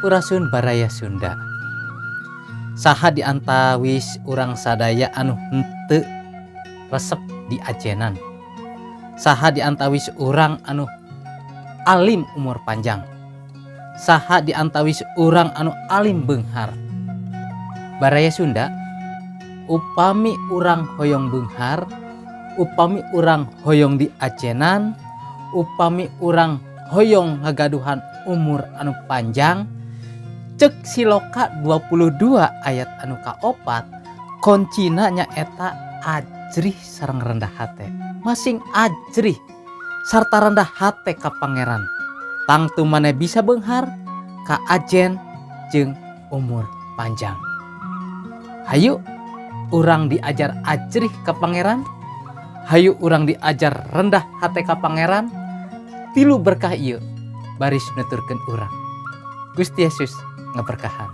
Sampurasun, Baraya Sunda. Saha di antawis urang sadaya anu henteu resep diajenan? Saha di antawis urang anu alim umur panjang? Saha di antawis urang anu alim beunghar? Baraya Sunda, upami urang hoyong beunghar, upami urang hoyong diajenan, upami urang hoyong ngagaduhan umur anu panjang, cek Siloka 22 ayat anu kaopat, kuncina nyaeta ajrih sareng rendah hate. Masing ajrih sarta rendah hate ka Pangeran, tangtu maneh bisa beunghar, kaajen, jeung umur panjang. Hayu urang diajar ajrih ka Pangeran, hayu urang diajar rendah hate ka Pangeran. Tilu berkah ieu baris nuturkeun urang. Gusti Yesus ngaberkahan.